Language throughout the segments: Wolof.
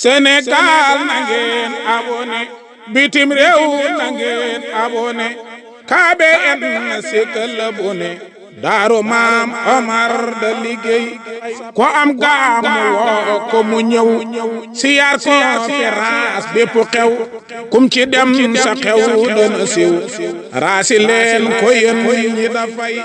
Sénégal na ngeen abonné bitim réew na ngeen abonné KBN sikkal abonné Daaru Maam Omar da liggéey ko am gaamu woo ko mu ñëw siyaar conférence bépp xew kum ci dem sa xew dana siw raasi leen ko yéen ñi dafay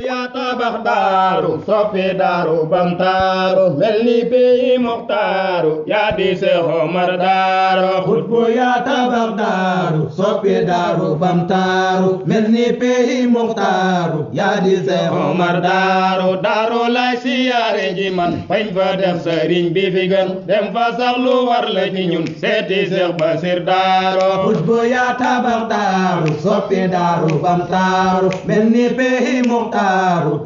yaa tabax daaru soppi daaru bam taaru mel ni pays muxtaaru yaa di Seex Omar Daaro xutbu yaa tabax daaru soppi daaru bam taaru mel ni pays muxtaaru yaa di Seex Omar Daaro daaru lay siyaare ji man fañ fa def sëriñ bi fi gën dem fa sax lu war la ci ñun seeti Seex Basiir Daaro xutbu yaa tabax daaru soppi daaru bam taaru mel ni pays muxtaaru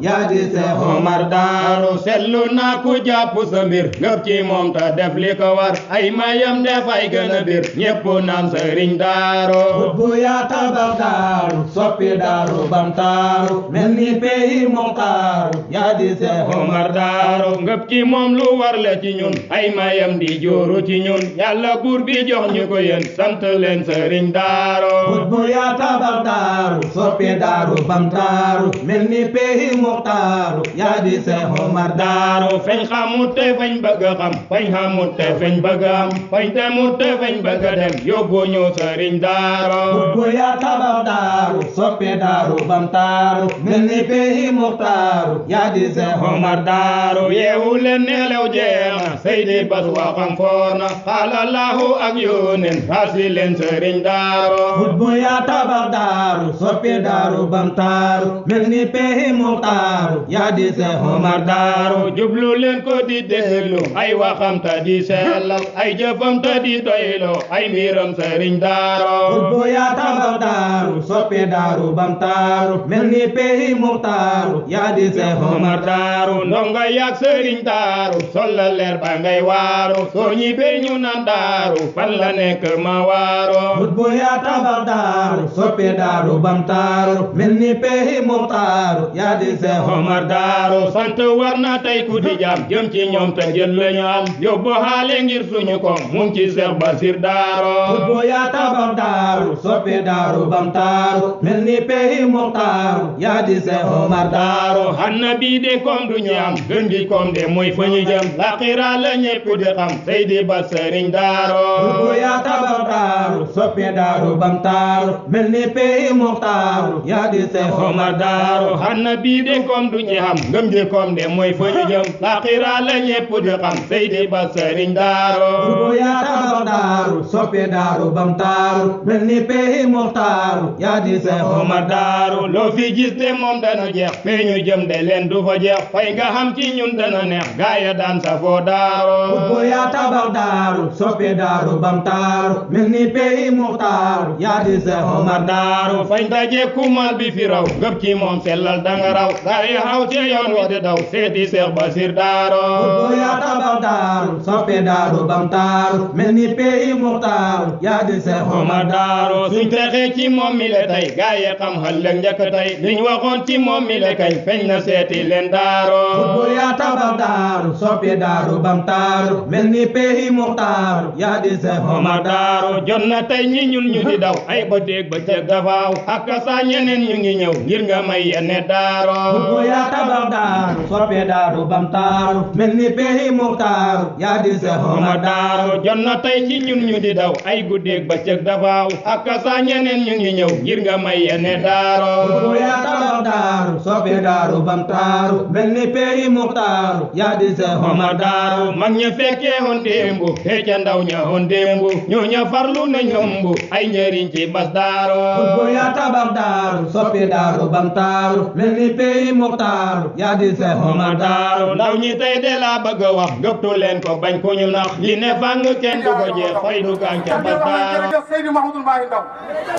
yaa di Seex Omar Daaro seetlu naa ku jàpp sa mbir ngëp ci moom ta def li ko war ay mayam dafay gën a bir ñépp naan Sëriñ Daaro xutbu yaa tabax daaru soppi daaru bam taaru mel ni pays muxtaaru yaa di Seex Omar Daaro ngëp ci moom lu war la ci ñun ay mayam di jooru ci ñun yàlla buur bi jox ñu ko yéen sant leen Sëriñ Daaro xutbu yaa tabax daaru soppi daaru bam taaru mel ni pays muxtaaru yaa di Seex Omar Daaro fañ xamut te fañ bëgg a xam fañ xamut te fañ bëgg a am fañ demut te fañ bëgg a dem yóbbu ñu Sëriñ Daaro xutbu yaa tabax daaru soppi daaru bam taaru mel ni pays muxtaaru yaa di Seex Omar Daaro yeewu leen nelaw jeema Seydi Bas waxam foona xaala Allahu ak yóneen raasi leen Sëriñ Daaro xutbu yaa tabax daaru soppi daaru bam taaru mel ni pays muxtaaru yaa di Seex Omar Daaro jublu leen ko di déglu ay waxam ta di sellal ay jëfam ta di doylo ay mbiram Sëriñ Daaro xutbu yaa tabax daaru soppi daaru bam taaru mel ni pays muxtaaru yaa di Seex Omar Daaro ndongo yak Sëriñ Daaro solla leer ba ngay waaru soo ñibbee ñu naan daaru fan la nekk ma waaro xutbu yaa tabax daaru soppi daaru bam taaru mel ni pays muxtaaru yaa di Seex Omar Daaro sant war na tey ku di jaam jëm ci ñoom te jël la ñu am yóbbu xaale ngir suñu ko mu ngi ci Seex Basiir Daaro xutbu yaa tabax daaru soppi daaru bam taaru mel ni pays muxtaaru yaa di Seex Omar Daaro xanna bii de koom du ñu am gën gi koom de mooy fa ñu jëm laaxira la ñépp di xam Seydi Bas Sëriñ Daaro xutbu yaa tabax daaru soppi daaru bam taaru mel ni pays muxtaaru yaa di Seex Omar Daaro xanna bii de koom du ñu am ngëm ji koom de mooy fa ñu jëm laaxira la ñépp di xam Seydi Bas Sëriñ Daaro xutbu yaa tabax daaru soppi daaru bam taaru mel ni pays muxtaaru yaa di Seex Omar Daaro loo fi gis de moom dana jeex fee ñu jëm de leen du fa jeex fay nga xam ci ñun dana neex gaaya daan sa foo Daaro xutbu yaa tabax daaru soppi daaru bam taaru mel ni pays muxtaaru yaa di Seex Omar Daaro fañ daje kumal bi fi raw ngëp ci moom sellal danga raw gaaya xaw ci yoon wa di daw seeti Seex Basiir Daaro xutbu yaa tabax daaru soppi daaru bam taaru mel ni pays muxtaaru yaa di Seex Omar Daaro suñ texee ci moom mi le tey gaaya xam xëllëg njëkk tey liñ waxoon ci moom mi le kay feeñ na seeti leen Daaro xutbu yaa tabax daaru soppi daaru bam taaru mel ni pays muxtaaru yaa di Seex Omar Daaro jot na tey ñi ñun ñu di daw ay bëteeg bëccëg dafaaw ak sa ñeneen ñu ngi ñëw ngir nga may yenne Daaro xutbu yaa tabax daaru soppi daaru bam taaru mel ni pays muxtaaru yaa di Seex Omar Daaro jot na tey ci ñun ñu di daw ay guddeeg bëccëg dafaaw ak sa ñeneen ñu ngi ñëw ngir nga may yenne Daaro xutbu yaa tabax daaru soppi daaru bam taaru mel ni pays muxtaaru yaa di Seex Omar Daaro mag ña fekkee woon démbu te ca ndaw ña woon démbu ñoo ña farlu na ñombu ay njëriñ ci Bas Daaro xutbu yaa tabax daaru soppi daaru bam taaru mel ni pays muxtaaru yaa di Seex Omar Daaro ndaw ñi tey de laa bëgg a wax gëptu leen ko bañ ko ñu nax li ne fàng kenn du ko jeex fay du gàncax Bas Daaro jërëjëf Seydi Mouhamadou Mahi Ndaw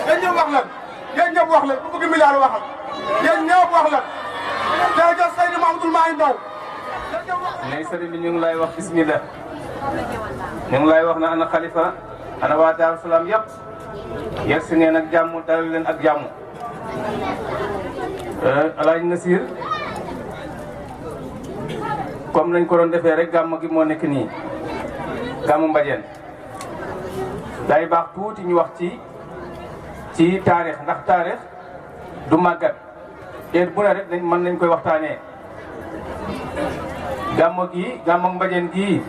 yéen ñëpp wax leen yéen ñëpp wax leen ku bëgg milliard waxal yéen ñëpp wax leen jërëjëf Seydi Mouhamadou Mahi Ndaw nay sëriñ bi ñu ngi lay wax bismillah ñu ngi lay wax na ana xalifa ana waa Daaru Salaam yëpp yegg si ngeen ak jàmm dalal leen ak jàmm Alaaji Nasir comme nañ ko doon defee rek gàmm gi moo nekk nii gàmmu Mbadiène day baax tuuti ñu wax ci taarix ndax taarix du màggat heure bu ne rek mën nañ koy waxtaanee gàmmu Mbadiène gii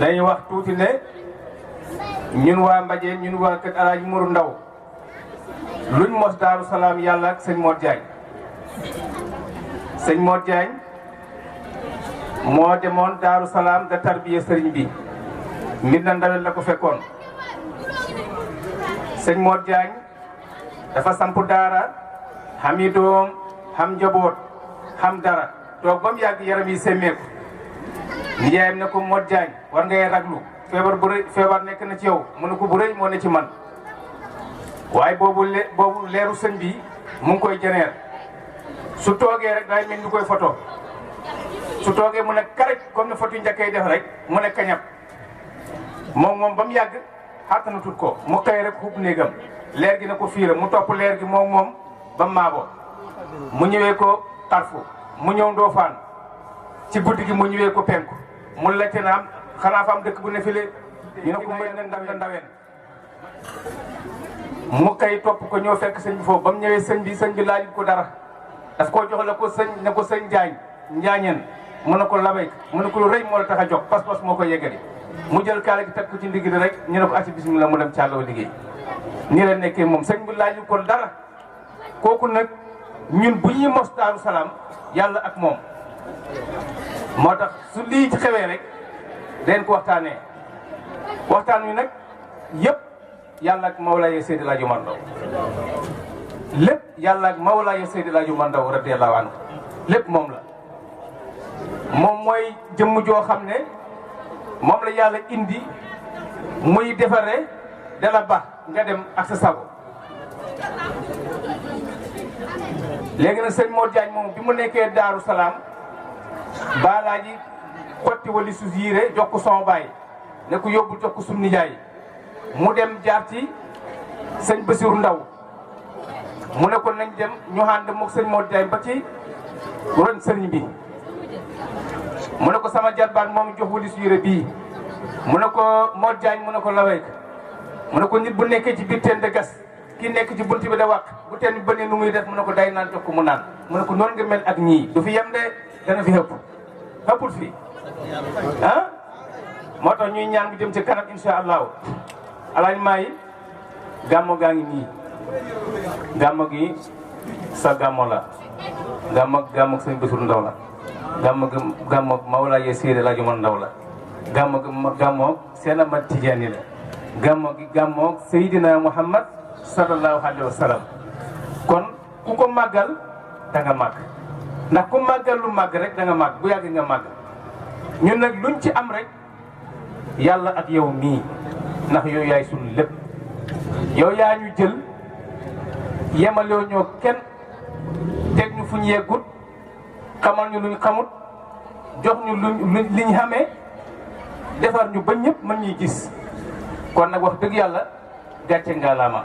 dañuy wax tuuti ne ñun waa Mbadiène ñun waa kër Alaaji Mourou Ndaw luñ mos Daaru Salaam yàlla ak sëñ Mor Diagne sëñ Mor Diagne moo demoon Daaru Salaam da tarbiya sëriñ bi mbir na ndawel la ko fekkoon sëñ Mor Diagne dafa sampu daara xam doom xam njaboot xam dara toog ba mu yàgg yaram yi semmeeku nijaayam ne ko Mor Diagne war ngay raglu feebar bu rëy feebar nekk na ci yow mu ne ko bu rëy moo ne ci man waaye boobu leeru sëñ bi mu ngi koy jeneer su toogee rek day mel ni koy photo su toogee mu ne karaj comme ne photo yu njëkkee def rek mu ne kañab moom ba mu yàgg xattana tut ko mu xëy rek xub néegam leer gi na ko fiira mu topp leer gi moom ba maabo mu ñëwee ko xarfu mu ñëw Ndofaan ci guddi gi mu ñëwee ko penku mu laajte na am xanaa fa am dëkk bu ne file ñu ne ko mbay na ndaween mu kay topp ko ñëw fekk sëñ bi foofu ba mu ñëwee sëñ bi laaj ko dara daf koo jox la ko sëñ ne ko sëñ njaañeen mu ne ko labay mu ne ko lu rëy moo la tax a jox pas-pas moo ko yeggali mu jël kaala gi teg ko ci ndigg li rek ñu ne ko ati bismillah mu dem càlloo liggéey nii la nekkee moom sëñ bi laaj ko dara kooku nag ñun bu ñuy mos Daaru Salaam yàlla ak moom moo tax su lii xewee rek den ko waxtaan wi nag yëpp yàlla ak Mawlaaya Seydi El Hadji Omar Ndaw lépp yàlla ak Mawlaaya Seydi El Hadji Omar Ndaw radiyallahu anhu lépp moom la moom mooy jëmm joo xam ne moom la yàlla indi muy defare dala ba nga dem ak sa sago léegi nag sëñ Mor Diagne moom bi mu nekkee Daaru Salaam baalaaji xotti wali su yiire jox ko son baay ne ko yóbbul jox ko sum nijaay mu dem jaar ci sëñ Basiru Ndaw mu ne ko nañ dem ñu ànd mook sëñ Mor Diagne ba ci ron sëriñ bi mu ne ko sama jarbaat moom jox wali su yiire bii mu ne ko Mor Diagne mu ne ko laweyk mu ne ko nit bu nekkee ci biir teen de gas ki nekk ci bunt bi da wàq bu teen bi bënee nu muy def mu ne ko day naan jox ko mu naan mu ne ko noonu nga mel ak ñii du fi yem de dana fi xëppul fii ah moo tax ñuy ñaan bi jëm ci kanam insha allahu alaaji maa yi gàmmo gaa ngi nii gàmmo gi sa gàmmo la gàmmo sëñ Bassirou Ndaw la gàmmo Mawlaaya Seydi El Hadji Omar Ndaw la gàmmo Seex Ahmad Tijaani la gàmmo Seydina Muhammad sallallahu alayhi wa sallam kon ku ko màggal da nga màgg ndax ku màggal lu màgg rek da nga màgg bu yàgg nga màgg ñun nag luñ ci am rek yàlla ak yow mii ndax yow yaay sunu lépp yow yaa ñu jël yemaloo ñoo kenn teg ñu fu ñu yeggut xamal ñu luñ xamut jox ñu liñ xamee defar ñu ba ñëpp mën ñuy gis kon nag wax dëgg yàlla gàcce ngalaama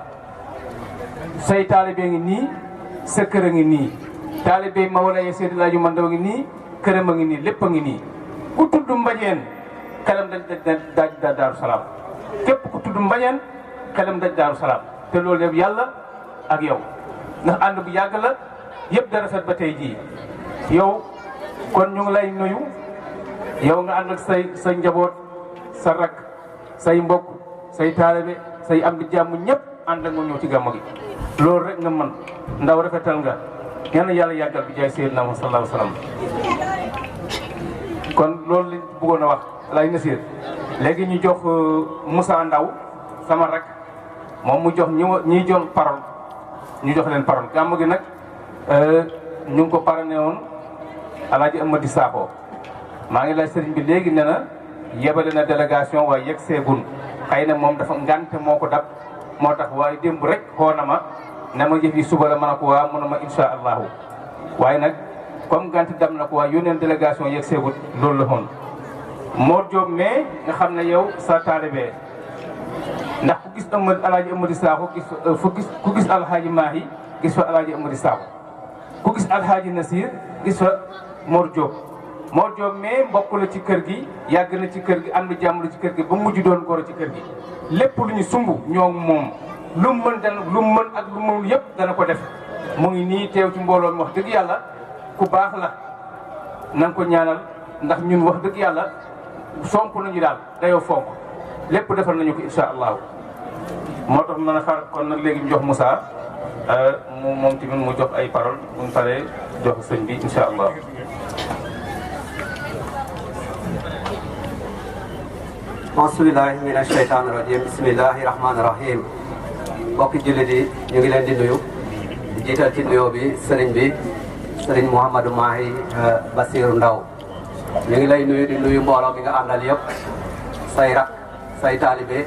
say taalibe ngi nii sa kër a ngi nii taalibe Mawlaaya Seydi El Hadji Omar Ndaw ngi nii këram a ngi nii lépp a ngi nii ku tudd Mbadiène xelam daj Daaru Salaam képp ku tudd Mbadiène xelam daj Daaru Salaam te loolu yëpp yàlla ak yow ndax ànd bu yàgg la yëpp da rafet ba tey jii yow kon ñu ngi lay nuyu yow nga ànd ak say njaboot sa rak say mbokk say taalibe say am di jàmm ñëpp ànd ak nga ñëw ci gàmmu gi loolu rek nga mën ndaw rafetal nga yal na yàlla yàggal bi jaay Seydina Muhammad sallallahu alayhi wa sallam kon loolu lañ bëggoon a wax lay Nasir léegi ñu jox Moussa Ndaw sama rek moom mu jox ñiy jox parole ñu jox leen parole gàmmu gi nag ñu ngi ko parrainé woon Alaaji Amady Sakho maa ngi lay sëriñ bi léegi ne na yebale na délégation waaye yegg seegun xëy na moom dafa ngante moo ko dab moo tax waaye démb rek xoo na ma ne ma jëf yi suba la mën a ko waa mun a ma insha allahu waaye nag comme ngante dab na ko waa yónneen délégation yegg seegut loolu la xoon Mor Diop mais nga xam ne yow sa taalibe ndax ku gis Alaaji Amady Sakho ku gis Alhaaji Maahi gis fa Alaaji Amady Sakho ku gis Alhaaji Nasir gis fa Mor Diop mais mbokk la ci kër gi yàgg na ci kër gi am na jàmm la ci kër gi ba mujj doon goro ci kër gi lépp lu ñu sumb ñoo moom lu mu mën ak lu mu yëpp dana ko def mu ngi nii teew ci mbooloo mi wax dëgg yàlla ku baax la na nga ko ñaanal ndax ñun wax dëgg yàlla fonk nañu daal dayoo fonk lépp defal nañu ko incha allahu moo tax mën a xaar kon nag léegi ñu jox Moussa moom tamit mu jox ay parole bu ñu paree jox sëñ bi incha allah. Bismillahi mina shaytaani rajim bismillahi rahmaani rahim mbokki jullit yi ñu ngi leen di nuyu di jiital ci nuyoo bi sëriñ Mouhamadou Mahi Bassirou Ndaw ñu ngi lay nuyu di nuyu mbooloo mi nga àndal yëpp say rak say taalibe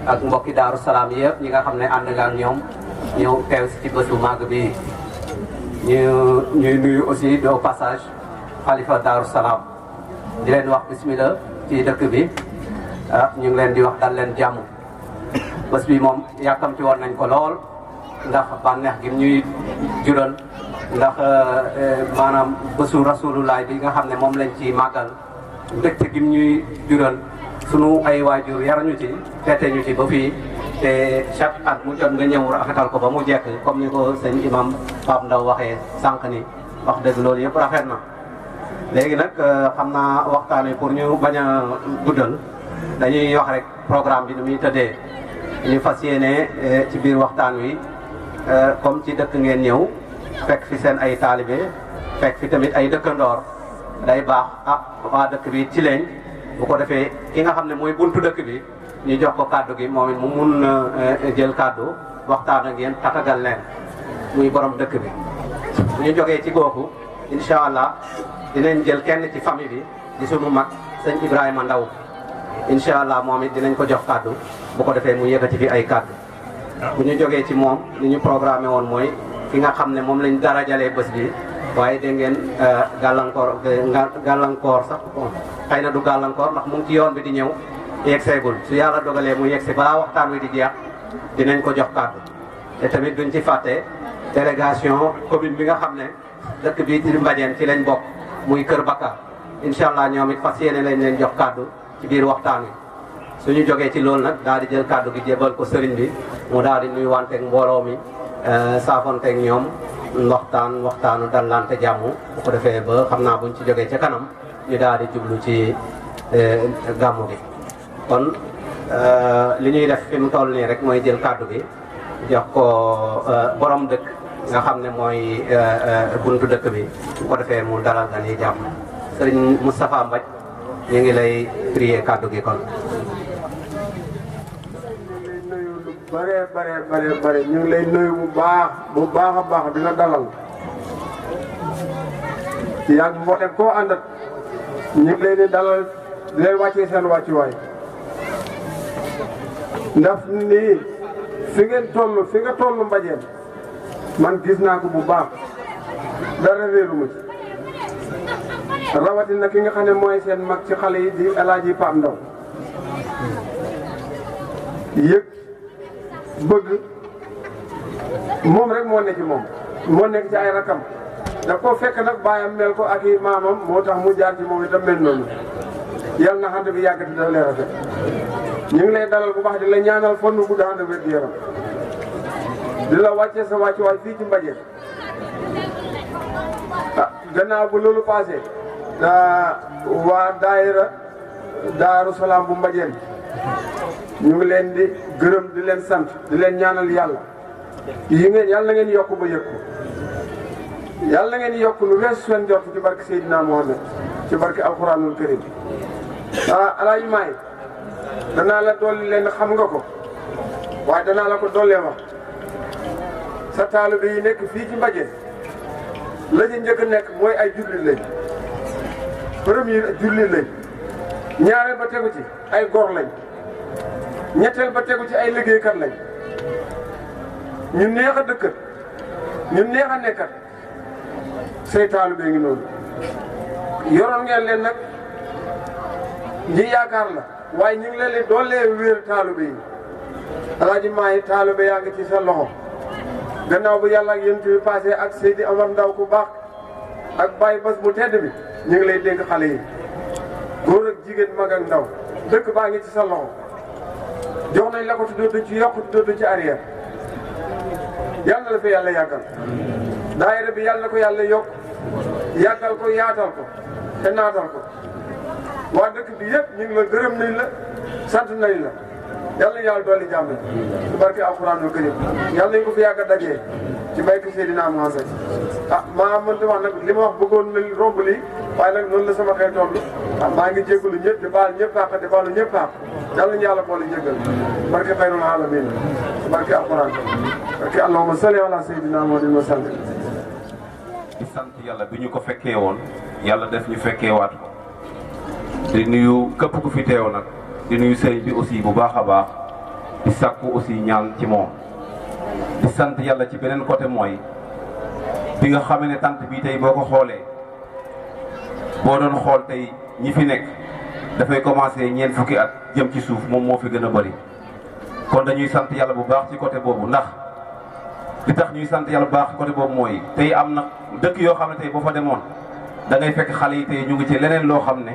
ak mbokki Daaru Salaam yëpp ñi nga xam ne ànd nga ak ñoom ñëw teew si ci bés bu màgg bi ñuy nuyu aussi au passage xalifa Daaru Salaam di leen wax bismillah ci dëkk bi ñu ngi leen di wax dal leen jàmm bés bi moom yàkkamti woon nañ ko lool ndax bànneex gi ñuy jural ndax maanaam bésu rasulullah bi nga xam ne moom lañ ci màggal mbégte gi ñuy jural sunu ay waajur yarañu ci teete ñu ci ba fii te chaque at mu jot nga ñëw rafetal ko ba mu jekk comme ni ko sëñ imam Pape Ndaw waxee sànq ni wax dëgg loolu yëpp rafet na léegi nag xam naa waxtaan wi pour ñu bañ a guddal dañuy wax rek programme bi nu muy tëddee ñu fas yéene ci biir waxtaan wi comme ci dëkk ngeen ñëw fekk fi seen ay taalibe fekk fi tamit ay dëkkandoor day baax waa dëkk bi ci leen bu ko defee ki nga xam ne mooy buntu dëkk bi ñu jox ko kàddu gi moom it mu mun jël kàddu waxtaan ak yéen tatagal leen muy borom dëkk bi bu ñu jógee ci googu incha allah dinañ jël kenn ci famille bi di sunu mag sëñ Ibrahima Ndaw incha allah moom it dinañ ko jox kàddu bu ko defee mu yëkkati fi ay kàddu bu ñu jógee ci moom li ñu programmé woon mooy ki nga xam ne moom lañ darajalee bés bi waaye dégg ngeen gàllankoor sax xëy na du gàllankoor ndax mu ngi ci yoon bi di ñëw yeggseegul su yàlla dogalee mu yeggsi balaa waxtaan wi di jeex dinañ ko jox kàddu te tamit duñ ci fàtte délégation commune bi nga xam ne dëkk bi ci Mbadiène ci lañ bokk muy Kër Bakka incha allah ñoom it fas yéene lañ leen jox kàddu ci biir waxtaan wi suñu jógee ci loolu nag daal di jël kàddu gi jébal ko sëriñ bi mu daal di nuyu wanteeg mbooloo mi saafonteeg ñoom waxtaanu dallante jàmm bu ko defee ba xam naa buñ ci jógee ca kanam ñu daal di jublu ci gàmmu gi kon li ñuy def fi mu toll nii rek mooy jël kàddu gi jox ko borom dëkk nga xam ne mooy buntu dëkk bi bu ko defee mu dalal gan yi jàmm sëriñ Moustapha Mbaj ñu ngi lay prier kàddu gi kon. bare ñu ngi lay nuyu bu baax a baax dina dalal yaa ngi mboolem koo àndat ñu ngi leen di dalal di leen wàccee seen wàccuwaay ndax nii fi nga toll Mbadiène man gis naa ko bu baax dara réeruma ci rawatina ki nga xam ne mooy seen mag ci xale yi di El Hadji Pape Ndaw yëg bëgg moom rek moo nekk ci moom moo nekk ci ay rakam da ko fekk nag baayam mel ko ak i maamam moo tax mu jaar ci moom itam mel noonu yal na xand bi yàggati dafa leen rafet ñu ngi lay dalal bu baax di la ñaanal fan bu gudd ànd ak wér yaram di la wàccee sa wàccuwaay fii ci Mbadiène gannaaw bu loolu passé waa daayira Daaru Salaam bu Mbadiène ñu ngi leen di gërëm di leen sant di leen ñaanal yàlla yàlla na ngeen yokk ba yëg ko yàlla na ngeen yokk lu weesu seen jot ci barke Seydina Mohamed ci barke alquranul karim Alaaji Maay danaa la dolli leen xam nga ko waaye danaa la ko dollee wax sa taalibe yi nekk fii ci Mbadiène la ñu njëkk a nekk mooy ay jullit lañ premier jullit lañ ñaareel ba tegu ci ay gor lañ ñetteel ba tegu ci ay liggéeykat lañ ñu neex a dëkkat ñu neex a nekkat say taalibe ngi noonu yoroon ngeen leen nag ñi yaakaar la waaye ñu ngi leen di doolee wéer taalibe yi Alaaji Maay taalibe yaa ngi ci sa loxo gannaaw bu yàlla ak yéen bi passé ak Seydi Amar Ndaw ku baax ak bàyyi bas bu tedd bi ñu ngi lay dénk xale yi góor ak jigéen mag ak ndaw dëkk baa ngi ci sa loxo jox nañ la ko tuddoo duñ ci yokk tuddoo duñ ci arrière yàlla la fi yàlla yàggal daayira bi yàlla ko yàlla yokk yàggal ko yaatal ko te naatal ko waa dëkk bi yëpp ñu ngi la gërëm nañ la sant nañ la yàlla yàlla dolli jàmm ci barke alxuraanul karim yàlla nañ ko fi yàgg a dajee ci baykat Seydina Muhammad maa mënta wax nag li ma wax bëggoon na romb lii waaye nag noonu la sama xel toll maa ngi jégalu ñëpp di baal ñëpp àq di baalu ñëpp àq yàlla ñu yàlla boole jégal barke xayrul alamin barke alxuraan barke allahumma salli ala Seydina Muhammad wa sallim. di sant yàlla bi ñu ko fekkee woon yàlla def ñu fekkee waat ko di nuyu képp ku fi teew nag di nuyu sëriñ bi aussi bu baax a baax di sàkku aussi ñaan ci moom di sant yàlla ci beneen côté mooy bi nga xam ne tant bi tey boo ko xoolee boo doon xool tey ñi fi nekk dafay commencé ñeent fukki at jëm ci suuf moom moo fi gën a bëri kon dañuy sant yàlla bu baax ci côté boobu ndax li tax ñuy sant yàlla bu baax ci côté boobu mooy tey am na dëkk yoo xam ne tey boo fa demoon da ngay fekk xale yi tey ñu ngi ci leneen loo xam ne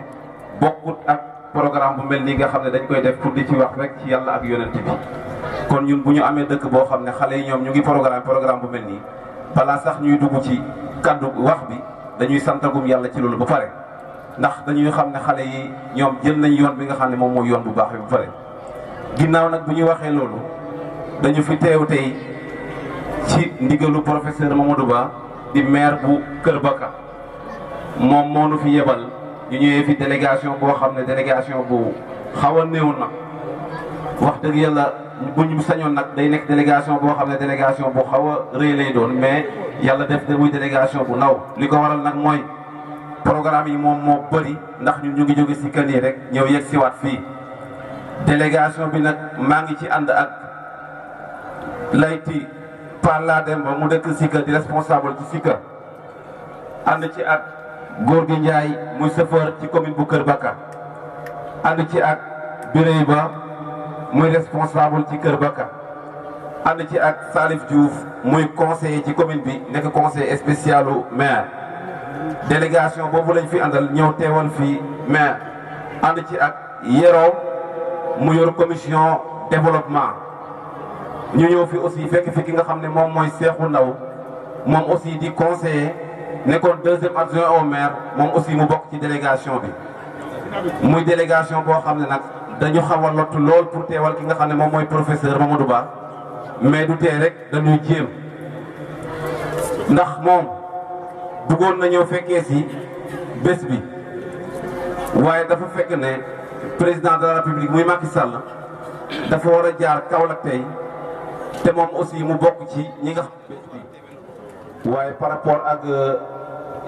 bokkut ak programme bu mel nii nga xam ne dañ koy def pour di ci wax rek ci yàlla ak yonent bi kon ñun bu ñu amee dëkk boo xam ne xale yi ñoom ñu ngi programme bu mel nii balaa sax ñuy dugg ci kaddu wax bi dañuy santagum yàlla ci loolu ba pare ndax dañuy xam ne xale yi ñoom jël nañ yoon bi nga xam ne moom mooy yoon bu baax bi ba pare ginnaaw nag bu ñuy waxee loolu dañu fi teew tey ci ndigalu professeur Mamadou Ba di maire bu Kër Baka moom moo nu fi yebal ñu ñëwee fi délégation boo xam ne délégation bu xaw a néew na wax dëgg yàlla bu ñu sañoon nag day nekk délégation boo xam ne délégation bu xaw a rëy lay doon mais yàlla def na muy délégation bu ndaw li ko waral nag mooy programme yi moom moo bëri ndax ñun ñu ngi jóge si kan yi rek ñëw yegg siwaat fii délégation bi nag maa ngi ci ànd ak Layti Palla Demba mu dëkk Sika di responsable ci Sika ànd ci ak góor gi Ndiaye muy chauffeur ci commune bu Kër Baka ànd ci ak Birey Ba muy responsable ci Kër Baka ànd ci ak Salif Diouf muy conseiller ci commune bi nekk conseiller spécialu maire délégation boobu lañ fi àndal ñëw teewal fii maire ànd ci ak Yero mu yor commission développement ñu ñëw fi aussi fekk fi ki nga xam ne moom mooy Seexu Ndaw moom aussi di conseiller nekkoon deuxième adjoint au maire moom aussi mu bokk ci délégation bi muy délégation boo xam ne nag dañu xaw a lottu lool pour teewal ki nga xam ne moom mooy professeur Mamadou Ba mais du tee rek dañuy jéem ndax moom bëggoon na ñëw fekkee si bés bi waaye dafa fekk ne président de la république muy Macky Sall dafa war a jaar Kaolack tey te moom aussi mu bokk ci ñi nga xam bés bi waaye par rapport ak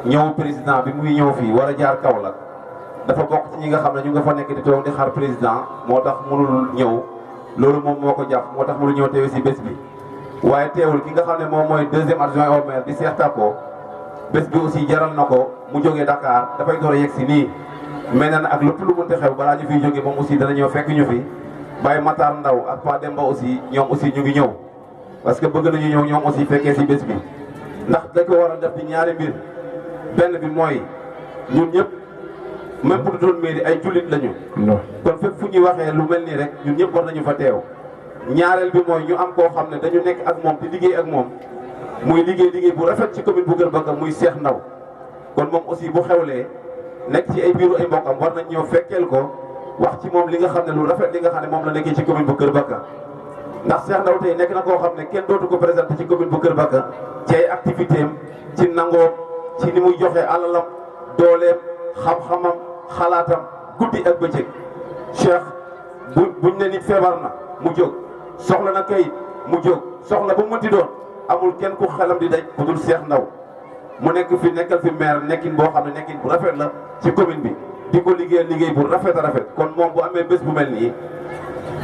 ñëw président bi muy ñëw fii war a jaar Kaolack dafa bokk ci ñi nga xam ne ñu nga fa nekk di toog di xaar président moo tax mënul ñëw loolu moom moo ko jàpp moo tax mënul ñëw teew si bés bi waaye teewul ki nga xam ne moom mooy deuxième adjoint au maire di Cheikh Tako bés bi aussi jaral na ko mu jógee Dakar dafay door a yegg si nii mais nag ak lépp lu mënti xew balaa ñu fiy jógee moom aussi dana ñëw fekk ñu fi Baye Matar Ndaw ak Pa Demba aussi ñoom aussi ñu ngi ñëw parce que bëgg nañu ñëw ñoom aussi fekkee si bés bi ndax dañ ko war a def di ñaari mbir benn bi mooy ñun ñëpp même bu doon mairie ay jullit lañu. kon fépp fu ñuy waxee lu mel nii rek ñun ñëpp war nañu fa teew. ñaareel bi mooy ñu am koo xam ne dañu nekk ak moom di liggéey ak moom muy liggéey bu rafet ci commune bu Kër Baka muy Cheikh Ndaw kon moom aussi bu xewlee nekk ci ay biiru ay mbokkam war nañ ñëw fekkeel ko wax ci moom li nga xam ne lu rafet li nga xam ne moom la nekkee ci commune bu Kër Baka ndax Cheikh Ndaw tey nekk na koo xam ne kenn dootu ko présenté ci commune bu Kër Baka ci ay activité am ci nangoom ci ni muy joxe alalam dooleem xam-xamam xalaatam guddi ak bëccëg Cheikh buñ ne nit feebar na mu jóg soxla na kayit mu jóg soxla bu mu mënti doon amul kenn ku xelam di daj ku dul Cheikh Ndaw mu nekk fi nekkal fi maire nekkin boo xam ne nekkin bu rafet la ci commune bi di ko liggéey bu rafet a rafet kon moom bu amee bés bu mel nii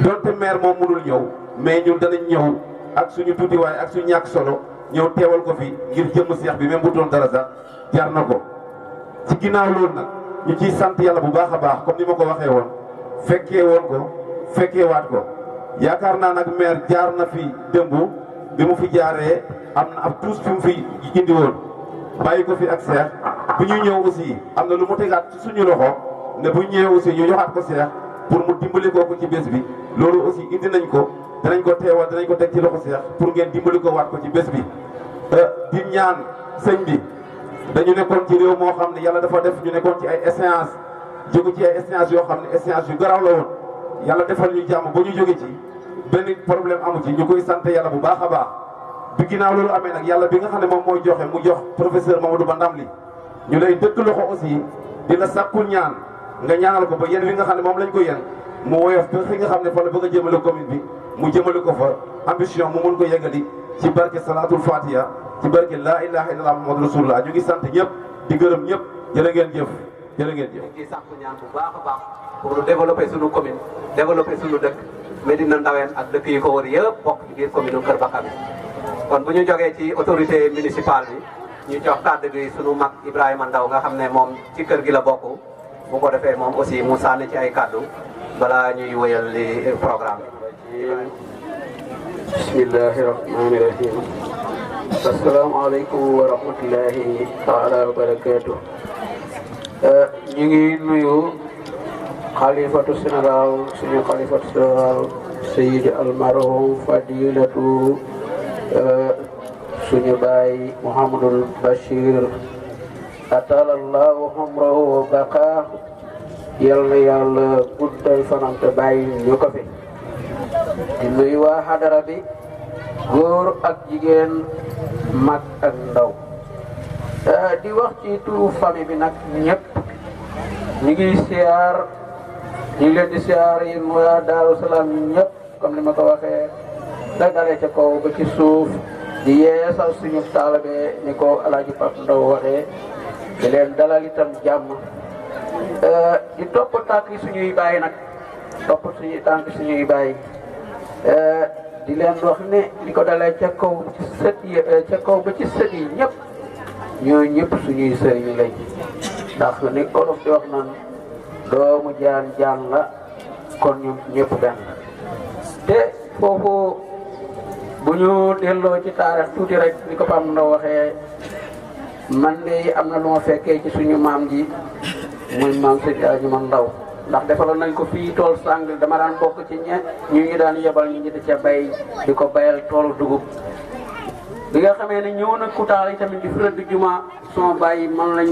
donte maire moom mënul ñëw mais ñun danañ ñëw ak suñu tuutiwaay ak suñu ñàkk solo ñëw teewal ko fi ngir jëmm Cheikh bi même bu doon dara sax jar na ko ci ginnaaw loolu nag ñu ciy sant yàlla bu baax a baax comme ni ma ko waxee woon fekkee woon ko fekkee waat ko yaakaar naa nag maire jaar na fi démb bi mu fi jaaree am na ab tuus fi mu fi indi woon bàyyi ko fi ak Cheikh bu ñu ñëw aussi am na lu mu tegaat ci suñu loxo ne bu ñëwee aussi ñu joxaat ko Cheikh pour mu dimbali kooku ci bés bi loolu aussi indi nañ ko danañ ko teewal danañ ko teg ci loxo Cheikh pour ngeen dimbali ko waat ko ci bés bi di ñaan sëñ bi dañu nekkoon ci réew moo xam ne yàlla dafa def ñu nekkoon ci ay échéance jóge ci ay échéance yoo xam ne échéance yu garaaw la woon yàlla defal ñu jàmm ba ñu jóge ci benn problème amu ci ñu koy sant yàlla bu baax a baax bi ginnaaw loolu amee nag yàlla bi nga xam ne moom mooy joxe mu jox professeur Mamadou Ba ndam li ñu lay dëkk loxo aussi di la sàkku ñaan nga ñaanal ko ba yéen wi nga xam ne moom lañ ko yéen mu woyof ba fi nga xam ne fa la bëgg a jëmale commune bi mu jëmale ko fa ambition mu mun ko yeggali ci barke salatul fatiha ci barke laa ilaha illallah muhammadu rasulullah ñu ngi sant ñëpp di gërëm ñëpp jërë ngeen jëf jërë ngeen jëf. ñu ngi sàkku ñaan bu baax a baax pour développer suñu commune développer suñu dëkk Médina Ndaween ak dëkk yi ko wër yëpp bokk ci biir commune Kër Bakar bi kon bu ñu jógee ci autorité municipale bi ñu jox kàddu gi sunu mag Ibrahima Ndaw nga xam ne moom ci kër gi la bokk bu ko defee moom aussi mu sànni ci ay kàddu balaa ñuy wëyal li programme bi. bismillahi rahmani rahim asalaamaaleykum wa rahmatullahi taala wa barakaatu. ñu ngi nuyu xalifatu général suñu xalifatu général Seydi almarhum fadilatu suñu baay Mouhamadul Bachir atalallahu umrahu wa baqa yal na yàlla guddal fanam te bàyyi ñu ko fi di nuyu waa xadara bi góor ak jigéen mag ak ndaw di wax ci turu famille bi nag ñëpp ñu ngi siyaar ñu ngi leen di siyaar yéen waa Daaru Salaam ñëpp comme ni ma ko waxee da dalee ca kaw ba ci suuf di yeesal suñu taalibe ni ko Alaaji Pap Ndaw waxee di leen dalal itam jàmm di topp tànk suñuy bàyyi nag topp suñuy tànk suñuy bàyyi di leen wax ne li ko dalee ca kaw ci sët yi ca kaw ba ci sët yi ñëpp ñoo ñëpp suñuy sëriñ lañ ndax ni olof di wax naan doomu jaan jaan la kon ñun ñëpp benn te foofu bu ñu delloo ci taarix tuuti rek ni ko Pam Ndaw waxee man de am na lu ma fekkee ci suñu maam ji muy maam Seydi Aji Man Ndaw ndax defaloon nañ ko fii tool sàng dama daan bokk ci ñu daan yebal ñu di ca bay di ko bayal toolu dugub bi nga xamee ne ñëw na Kutaal yi tamit di fërëdd juma sama bàyyi man lañ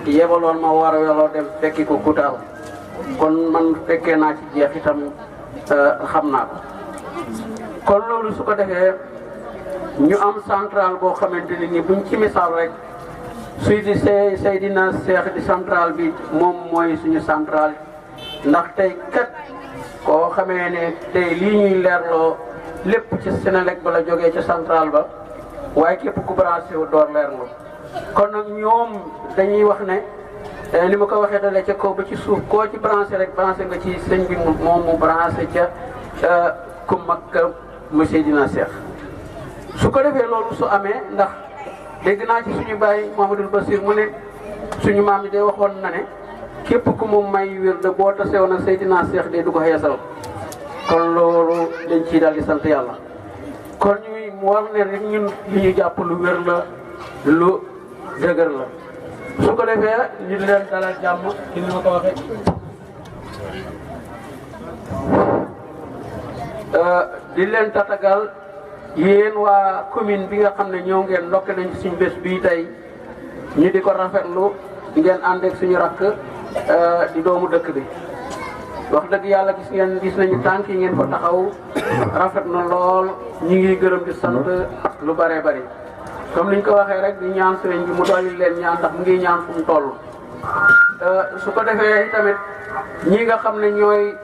yebaloon ma war a weloo dem fekki ko Kutaal kon man fekkee naa ci jeex itam xam naa ko kon loolu su ko defee ñu am centrale boo xamante ne ni buñ ci misaal rek suy di Seydina Cheikh di centrale bi moom mooy suñu centrale ndax tey kat koo xamee ne tey lii ñuy leerloo lépp ci Senelec ba la jógee ca centrale ba waaye képp ku branché wu door leerlu kon nag ñoom dañuy wax ne ni ma ko waxee dalee ca kaw ba ci suuf koo ci branché rek branché nga ci sëñ bi moom mu branché ca ku mag mu Seydina Cheikh su ko defee loolu su amee ndax dégg naa ci suñu bàyyi Mouhamadul Basir mu ne suñu maam yi de waxoon na ne képp ku mu may wér de boo tasew na Seydina Cheikh de du ko xeesal kon loolu dañ ciy daal di sant yàlla kon ñuy mu war ne rek ñun li ñu jàpp lu wér la lu dëgër la su ko defee ñu leen dalal jàmm ci ni ma ko waxee di leen tatagal yéen waa commune bi nga xam ne ñëw ngeen ndokke nañ ci suñu bés bii tey ñu di ko rafetlu ngeen ànd ak suñu rakk di doomu dëkk bi wax dëgg yàlla gis nañu tànk yi ngeen fa taxaw rafet na lool ñu ngi gërëm di sant lu bare bari comme niñ ko waxee rek di ñaan sëriñ bi mu dolli leen ñaan ndax mu ngi ñaan fu mu toll su ko defee tamit ñi nga xam ne ñooy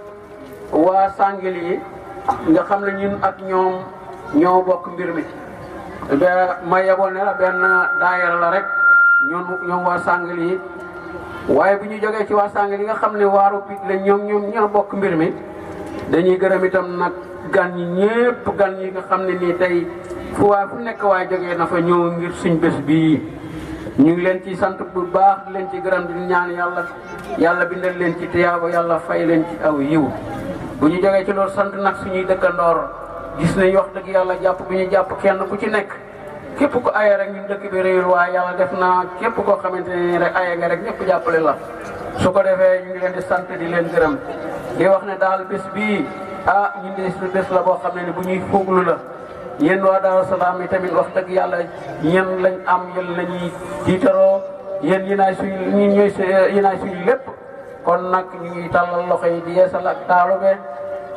waa Sàngil yi nga xam ne ñun ak ñoom ñoo bokk mbir mi ma yeboon ne la benn daayira la rek ñoom waa Sàngil yi waaye bu ñu jógee ci waa Sàngil yi nga xam ne waaru bi la ñoom ñoo bokk mbir mi dañuy gërëm itam nag gan ñi ñépp gan ñi nga xam ne nii tey fu nekk waaye jógee na fa ñëw ngir suñ bés bii ñu ngi leen ci sant bu baax di leen ci gërëm di ñaan yàlla bindal leen ci tiyaaba yàlla fay leen ci aw yiw bu ñu jógee ci loolu sant nag suñuy dëkkandoor gis nañ wax dëgg yàlla jàpp bu ñu jàpp kenn ku ci nekk képp ku aye rek ñun dëkk bi réyul waaye yàlla def na képp koo xamante ne rek aye nga rek ñëpp jàppale la su ko defee ñu ngi leen di sant di leen gërëm di wax ne daal bés bii ñun de su bés la boo xam ne ni bu ñuy fooglu la yéen waa Daaru Salaam yi tamit wax dëgg yàlla yéen lañ am yéen la ñuy jiitaroo yéen yi naay suñu lépp kon nag ñu ngi tàllal loxo yi di yeesal ak taalube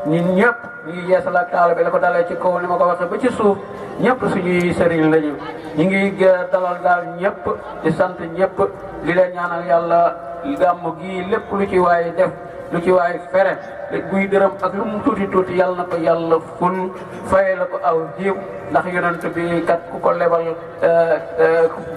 ñun ñëpp ñu ngi yeesal ak taalube la ko dalee ci kaw ni ma ko waxee ba ci suuf ñëpp suñuy sëriñ lañu ñu ngi dalal daal ñëpp di sant ñëpp di leen ñaanal yàlla gàmm gi lépp lu ci waay def lu ci waay fere buy dërëm ak lu mu tuuti tuuti yàlla na ko yàlla ful fay la ko aw jiw ndax yonent bi kat ku ko lebal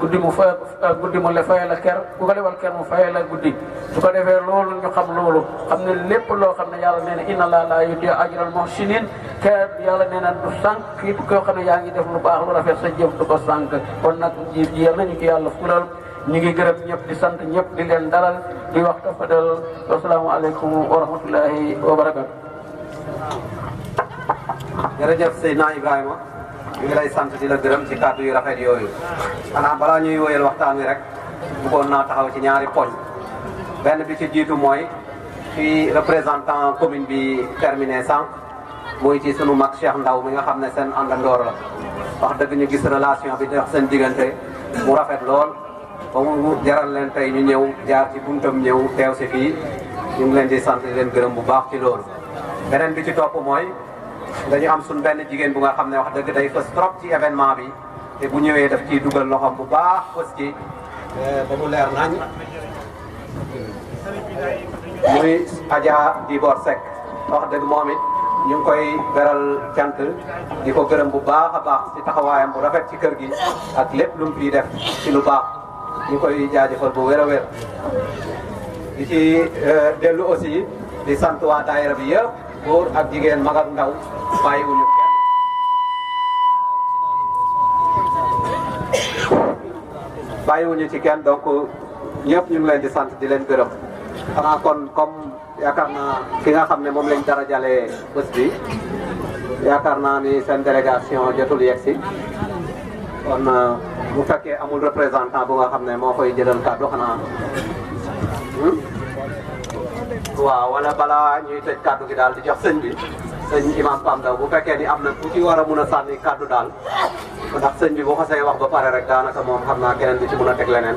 guddi mu fay la ker ku ko lebal ker mu fay la guddi su ko defee loolu ñu xam loolu xam ne lépp loo xam ne yàlla nee na inna laa laa yudii'u ajral muhsinin ker yàlla nee na du sànq képp koo xam ne yaa ngi def lu baax lu rafet sa jëf du ko sànq kon nag ji yal nañu ko yàlla fulal ñu ngi gërëm ñëpp di sant ñëpp di leen dalal di wax tafadal asalaamaaleykum wa rahmatullahi wa barakatu. jërëjëf Seydina Ibrahima ñu ngi lay sant di la gërëm ci kàddu yu rafet yooyu xanaa balaa ñuy wóyal waxtaan wi rek bëggoon naa taxaw ci ñaari poñ benn bi ci jiitu mooy fii représentant commune bi terminé sànq muy ci sunu mag Cheikh Ndaw mi nga xam ne seen àndandoor la wax dëgg ñu gis relation bi dox seen diggante mu rafet lool. ba mu jaral leen tey ñu ñëw jaar ci buntam ñëw teew si fii ñu ngi leen di sant di leen gërëm bu baax ci loolu. beneen bi ci topp mooy dañu am suñ benn jigéen bu nga xam ne wax dëgg day fës trop ci événement bi te bu ñëwee daf ciy dugal loxoom bu baax fës ci ba mu leer nañ muy Adja Dibor Seck wax dëgg moom it ñu ngi koy beral cant di ko gërëm bu baax a baax ci taxawaayam bu rafet ci kër gi ak lépp lu mu fiy def ci lu baax. ñu koy jaajëfal bu wér a wér di ci dellu aussi di sant waa daayira bi yëpp góor ak jigéen mag ak ndaw bàyyiwuñu kenn bàyyiwuñu ci kenn donc ñëpp ñu ngi leen di sant di leen gërëm xanaa kon comme yaakaar naa ki nga xam ne moom lañ dara jalee bés bi yaakaar naa ni seen délégation jotul yegg si kon bu fekkee amul représentant bu nga xam ne moo koy jëlal kàddu xanaa waaw wala balaa ñuy tëj kàddu gi daal di jox sëñ bi sëñ imam Pam Ndaw bu fekkee ni am na ku ci war a mun a sànni kàddu daal ndax sëñ bi bu xasee wax ba pare rek daanaka moom xam naa keneen bi ci mun a teg leneen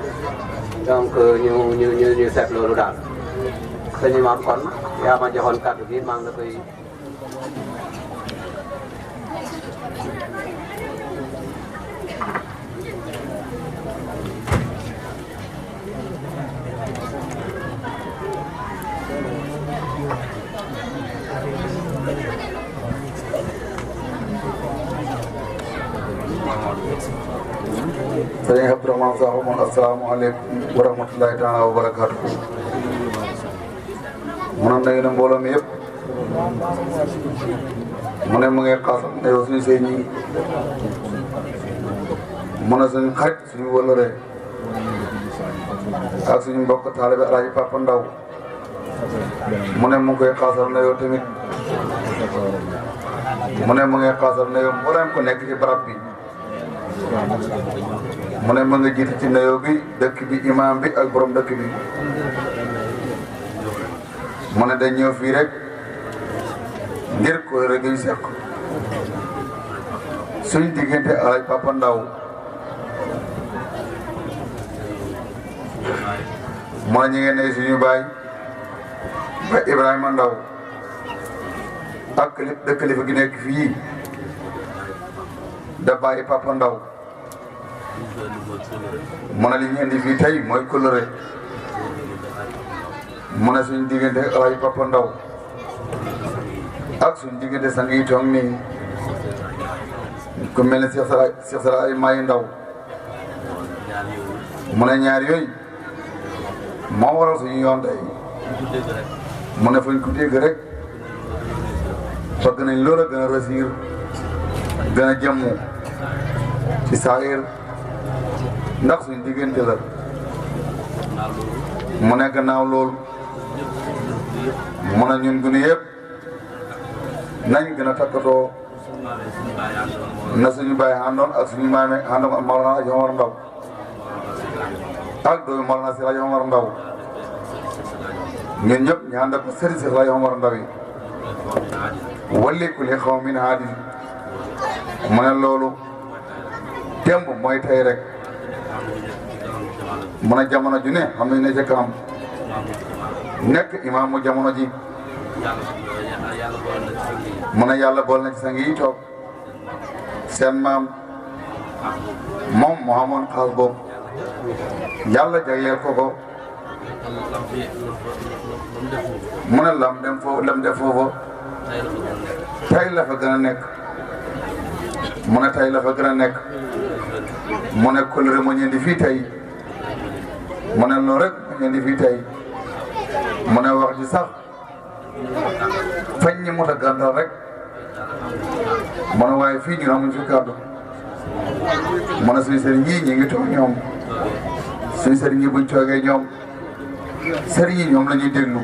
donc ñu seet loolu daal sëñ imam kon yaa ma joxoon kàddu gi maa ngi la koy Sëriñ Abdourahmane Sakho moom asalaamaaleykum wa rahmatulahi taala wa barakaatu. mu ne nuyu na mbooloo mi yëpp mu ne mu ngi xaasal ne yow suñu sëñ ñi mu ne suñu xarit suñu wëllëree ak suñu mbokk taalibe Alaaji Papa Ndaw mu ne mu ngi koy xaasal ne yow tamit mu ne mu ngi xaasal ne yow mbooleem ko nekk ci barab bi mu ne ma nga jiitu ci nuyoo bi dëkk bi imam bi ak borom dëkk bi mu ne dañ ñëw fii rek ngir ko rek yu seq suñ diggante Alaaji Papa Ndaw mu ne ñu ngi ne suñu baay ba Ibrahima Ndaw ak dëkk kilifa gi nekk fii da bàyyi Papa Ndaw mu ne li ñu indi fii tey mooy coloré mu ne suñu diggante Alaaji Papa Ndaw ak suñu diggante sang yi toog nii ku mel ne Cheikh Sala ay Maayi Ndaw mu ne ñaar yooyu moo waral suñu yoon tey mu ne fuñ ko dégg rek bëgg nañ loola gën a réussir gën a jëmmu ci saayir ndax suñ diggante la mu ne gannaaw loolu mu ne ñun gune yëpp nañ gën a takkatoo na suñu bàyyi àndoon ak suñu maame àndoon ak Mawlana Aji Omar Ndaw ak doomi Mawlana Si Aji Omar Ndaw ñun ñëpp ñu ànd ak sëriñ Si Aji Omar Ndaw yi walli kulli qawmin haadin mu ne loolu démb mooy tey rek mu ne jamono ju ne xam nañ ne ca kanam nekk imaamu jamono ji mu ne yàlla bool na ci sang yi toog seen maam moom moo amoon xaas boobu yàlla jagleel ko mu ne lam def foofu tey la fa gën a nekk mu ne tey la fa gën a nekk mu ne kóllëre moo ñëw di fii tey mu ne loolu rek moo ñëw di fii tey mu ne wax ji sax fañ ñi mot a gàndal rek mu ne waaye fii ñu amuñ fi kàddu mu ne suñu sëriñ yi ñi ngi toog ñoom suñu sëriñ yi buñ toogee ñoom sëriñ yi ñoom la ñuy déglu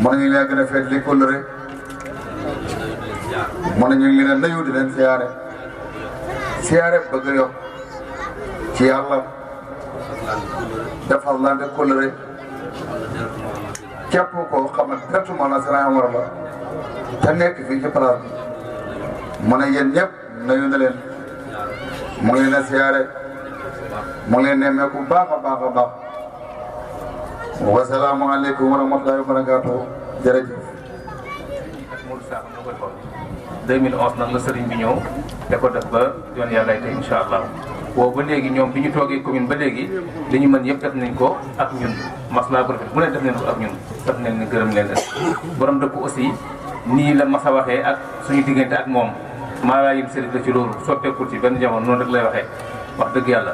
mu ne ñu leen gën a feet li kóllëre mu ne ñu ngi leen nayu di leen siyaare bëgg a yokk ci yàlla defal lante kóllëre képp koo xam ne directement la Serigne Omar la te nekk fii ci place bi mu ne yéen ñëpp nayu na leen mu ngi leen a siyaare mu ngi leen nemmeeku baax a baax a baax wasalaamaaleykum wa rahmatulahi wa barakaatu jërëjëf. 2011 nag la sëriñ bi ñëw da ko def ba yoon yàlla tey incha allah boobu ba léegi ñoom bi ñu toogee commune ba léegi li ñu mën yëpp def nañ ko ak ñun maslaa bu rafet bu ne def nañ ko ak ñun def nañ ni gërëm leen borom dëkk aussi nii la mas a waxee ak suñu diggante ak moom maa yim sëriñ la ci loolu soppeekul ci benn jamono noonu rek lay waxee wax dëgg yàlla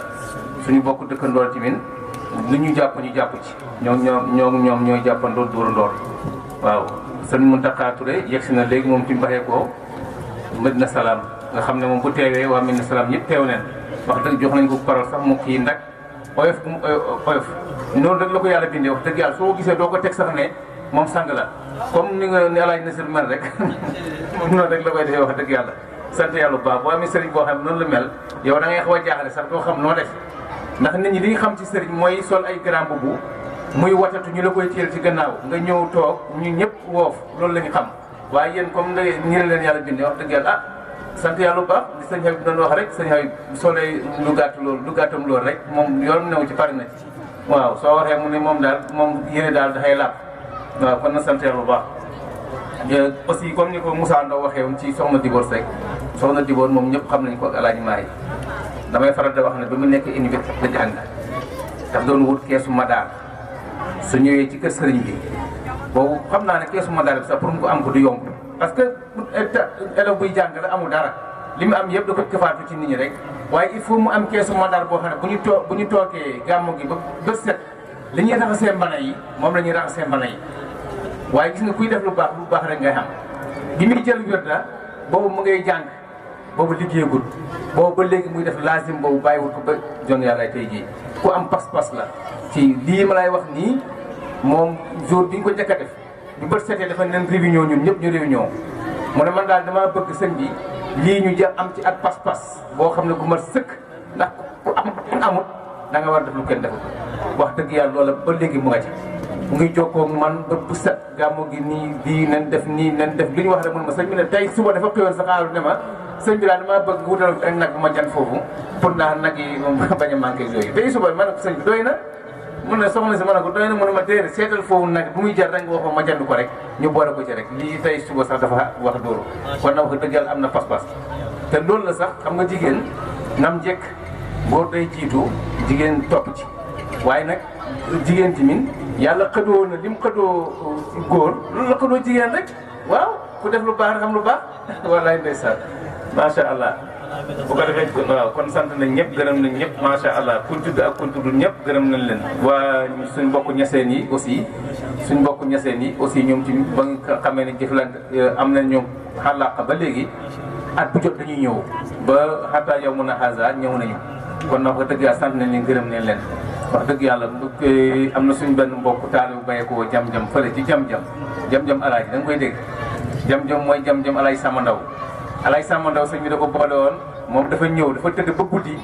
suñu bokk dëkkandool ci min li ñu jàpp ñu jàpp ci ñoom ñooy jàppandoo dóorandoor waaw sëñ Mountakha Touré yegg si na léegi moom fi mu baxee ko Medina Salaam nga xam ne moom bu teewee waa Medina Salaam ñëpp teew neen wax dëgg jox nañ ko parole sax mu kii ndak oyof oyof noonu rek la ko yàlla bindee wax dëgg yàlla soo ko gisee doo ko teg sax ne moom sang la comme ni nga ni alaaj Nasir mel rek noonu rek la koy defee wax dëgg yàlla sant yàlla bu baax boo amee sëriñ boo xam ne noonu la mel yow da ngay xaw a jaaxle sax doo xam noo def ndax nit ñi li nga xam ci sëriñ mooy sol ay grand boubou muy watatu ñu la koy téel ci gannaaw nga ñëw toog ñu ñëpp woof loolu la ñu xam waaye yéen comme da ñi la leen yàlla bindee wax dëgg yàlla ah sant yàlla bu baax li sëñ Habib doon wax rek sëñ Habib solee lu gàtt loolu lu gàttam loolu rek moom yoon new ci pare na ci waaw soo waxee mu ne moom daal moom yéene daal dafay làpp waaw kon na sant yàlla bu baax aussi comme ni ko Moussa Ndaw waxee woon ci soxna Dibor Seck soxna Dibor moom ñëpp xam nañ ko ak Alaaji Maay damay faral di wax ne ba mu nekk université la jàng daf doon wut keesu madaar su ñëwee ci kër sëriñ bi boobu xam naa ne keesu madaar bi sax pour mu ko am ko du yomb parce que élève buy jàng la amul dara li mu am yëpp da ko këfaatu ci nit ñi rek waaye il faut mu am keesu madaar boo xam ne bu ñu toogee gàmmu gi ba set li ñuy raxasee mbana yi moom la ñuy raxasee mbana yi waaye gis nga kuy def lu baax rek ngay xam bi muy jël wirda boobu mu ngay jàng boobu liggéeyagul boobu ba léegi muy def lazim boobu bàyyiwul ko ba jon yàlla tey jii ku am pas-pas la ci lii ma lay wax nii moom jour bi ñu ko njëkk a def bu bët setee dafa nen réunion ñun ñëpp ñu réunion mu ne man daal damaa bëgg sëñ bi lii ñu jël am ci ak pas-pas boo xam ne gu mat sëkk ndax ku am kenn amut da nga war def lu kenn defut wax dëgg yàlla loola ba léegi mu nga ci mu ngi jokkoo man ba bu set gàmmu gi nii di nen def nii nen def li ñu wax rek mun ma sëñ bi ne tey suba dafa xëyoon sa xaaru ne ma sëñ bi daal damaa bëgg wutal ak nag bu ma jan foofu pour ndax nag yi moom bañ a manqué yooyu tey suba ma ne ko sëñ bi doy na mun ne soxna si ma ne ko doy na mu ne ma déedéet seetal foofu nag bu muy jar rek nga waxoo ma jand ko rek ñu boole ko ci rek lii tey suba sax dafa wax dóoru kon na wax dëgg yàlla am na pas-pas te loolu la sax xam nga jigéen nam njëkk góor day jiitu jigéen topp ci waaye nag jigéen tamit yàlla xëdoo na lim xëdoo góor loolu la xëdoo jigéen rek waaw ku def lu baax rek xam lu baax wallaay ndeysaan macha allah bu ko defee waaw kon sant nañ ñëpp gërëm nañ ñëpp macha allah kuñ tudd ak kuñ tuddul ñëpp gërëm nañ leen. waa suñ mbokku ñaseen yi aussi ñoom ci ba nga xamee ne jëflante am na ñoom xalaat ba léegi at bu jot dañuy ñëw ba xataa yow mun a xaasa ñëw nañu kon nag wax dëgg yàlla sant nañ leen gërëm nañ leen. wax dëgg yàlla am na suñ benn mbokk taal bu bàyyeekoo jam-jam fële ci jam-jam alaaji da nga koy dégg jam-jam mooy jam-jam alay sama ndaw sëñ bi da ko boole woon moom dafa ñëw dafa tëdd ba guddi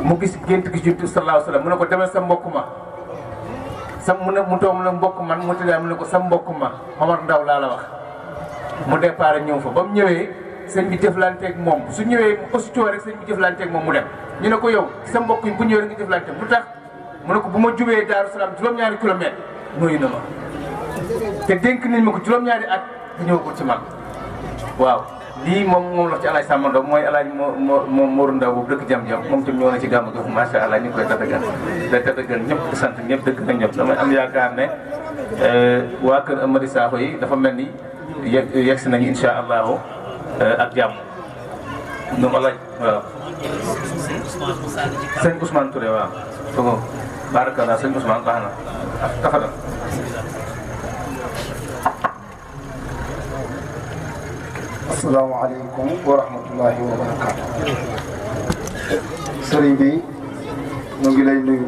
mu gis gént gi ci sallallahu alayhi wa sallam mu ne ko demal sa mbokk ma mu toog mu ne mbokk man mu tëddee mu ne ko sa mbokk ma Omar Ndaw laa la wax mu départ ñëw fa ba mu ñëwee sëñ bi jëflanteeg moom su ñëwee aussitôt rek sëñ bi jëflanteeg moom mu dem ñu ne ko yow sa mbokk yi bu ñëwee rek nga jëflanteeg lu tax mu ne ko bu ma jubee Daaru Salaam juróom-ñaari kilomètre nuyu na ma te dénk nañ ma ko juróom-ñaari at te ñëwagul ci man waaw lii moom la ci alaaj Samba Ndaw mooy alaaj Mourou Ndaw boobu dëkk jam-jam moom tam ñëw na ci gàmm gi macha allah ñu ngi koy tatagal ñëpp di sant ñëpp dëgg na ñëpp damay am yaakaar ne waa kër Amady Sakho yi dafa mel ni yegg si nañu incha allahu ak jàmm ñoom alaaj waaw sëñ Ousmane Touré waaw togo barakallah sëñ Ousmane baax na tafadal asalaamaaleykum wa rahmatullahi wa barakaatu. sëriñ bi ñu ngi lay nuyu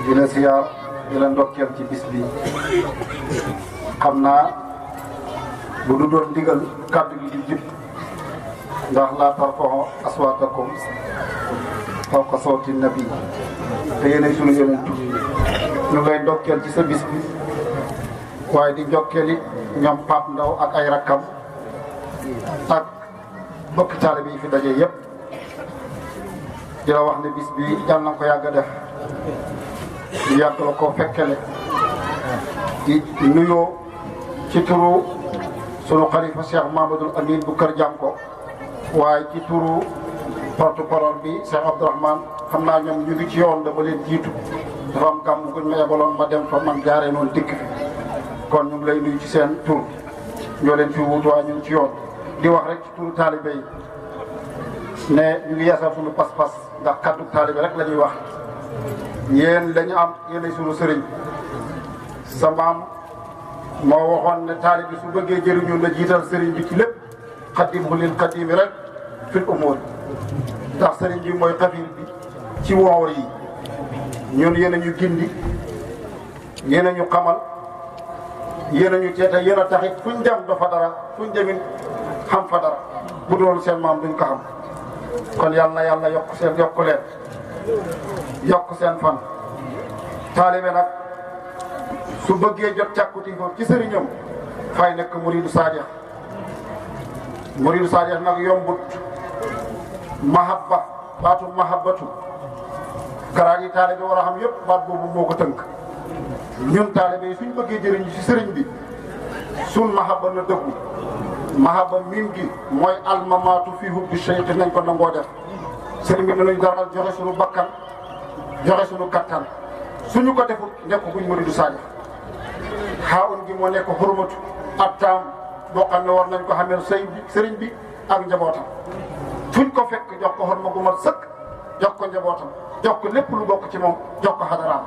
di la siyaar di la ndokkeel ci bis bi xam naa bu du doon ndigal kàddu gi di jib ndax laa tarfa'u aswaatakum fawqa sawti nabi te yéenay sunu yonent ñu lay ndokkeel ci sa bis bi waaye di ndokkeel it ñoom Pape Ndaw ak ay rakkam ak bokki taalibe yi fi daje yëpp di la wax ne bis bi yàlla na ko yàgg a def ñu yàgg la ko fekkele di nuyoo ci turu sunu xalifa Cheikh Mamadou Amine bu Kër Jànko waaye ci turu porte-parole bi Cheikh Abdourahmane xam naa ñoom ñu ngi ci yoon dama leen jiitu dafa am gàmm guñ ma yebaloon ma dem fa man jaaree noonu dikk fi kon ñu ngi lay nuyu ci seen tur ñoo leen fi wutu waa ñu ngi ci yoon di wax rek ci turu taalibe yi ne ñu ngi yeesal suñu pas-pas ndax kaddu taalibe rek la ñuy wax yéen lañu am yéenay suñu sëriñ sa maam moo waxoon ne taalibe su bëggee jëriñu na jiital sëriñ bi ci lépp xaddimu lil xaddimi rek fil umur ndax sëriñ bi mooy xafir bi ci woor yi ñun yéen a ñu gindi yéen a ñu xamal yéen a ñu teete yéen a taxit fuñ dem dafa dara fuñ demin xam fa dara bu doon seen maam duñ ko xam kon yàlla yokk leen yokk seen fan taalibe nag su bëggee jot càkkuti foofu ci sëriñam fay nekk muridu saadix nag yombut mahabba baatu mahabbatu garaat yi taalibe war a xam yëpp baat boobu moo ko tënk ñun taalibe yi suñ bëggee jëriñu ci sëriñ bi sun mahabba na dëggu mahabba miin gi mooy almamaatu fii hubbi cheikh nañ ko nangoo def sëriñ bi danañ daral joxe suñu bakkan joxe suñu kattan suñu ko defut nekk buñ muridu saadix xaawun gi moo nekk xurmatu ab taam boo xam ne war nañ ko xamee sëriñ bi ak njabootam fuñ ko fekk jox ko xorma gu mat sëkk jox ko njabootam jox ko lépp lu bokk ci moom jox ko xadaraam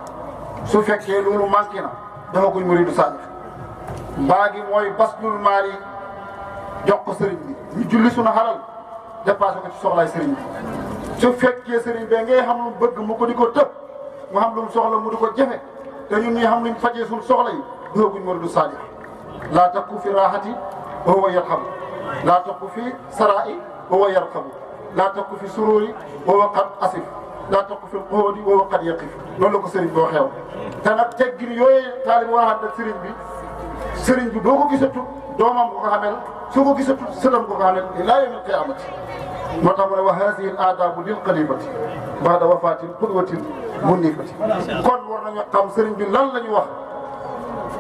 su fekkee loolu manqué na dafa guñ muridu saadix mbaa gi mooy baslul maal yi jox ko sëriñ bi ñu julli suñu xalal dépassé ko ci soxlaay sëriñ bi su fekkee sëriñ bi ngay xam lu bëgg mu ko di ko tëb mu xam lu mu soxla mu di ko jafe te ñun ñi xam luñ fajee suñu soxla yi dafa guñ muridu saadix laa takku fi raaxati wa huwa yarxabu laa takku fi saraa'i wa huwa yarxabu laa takku fi suruuri wa huwa qad asif laa takku fi xuóodi wa huwa qad yaqif loolu la ko sëriñ boo xew te nag teggin yooyu taalib war a ànd ak sëriñ bi boo ko gisatu doomam ko xamel soo ko gisatu sëlam ko xamel ilaa yawmil qiyaamati moo tax mu ne wa haadihi al aadaabu lil qalibati baada wafaatil qudwatil munifati kon war nañu xam sëriñ bi lan la ñu wax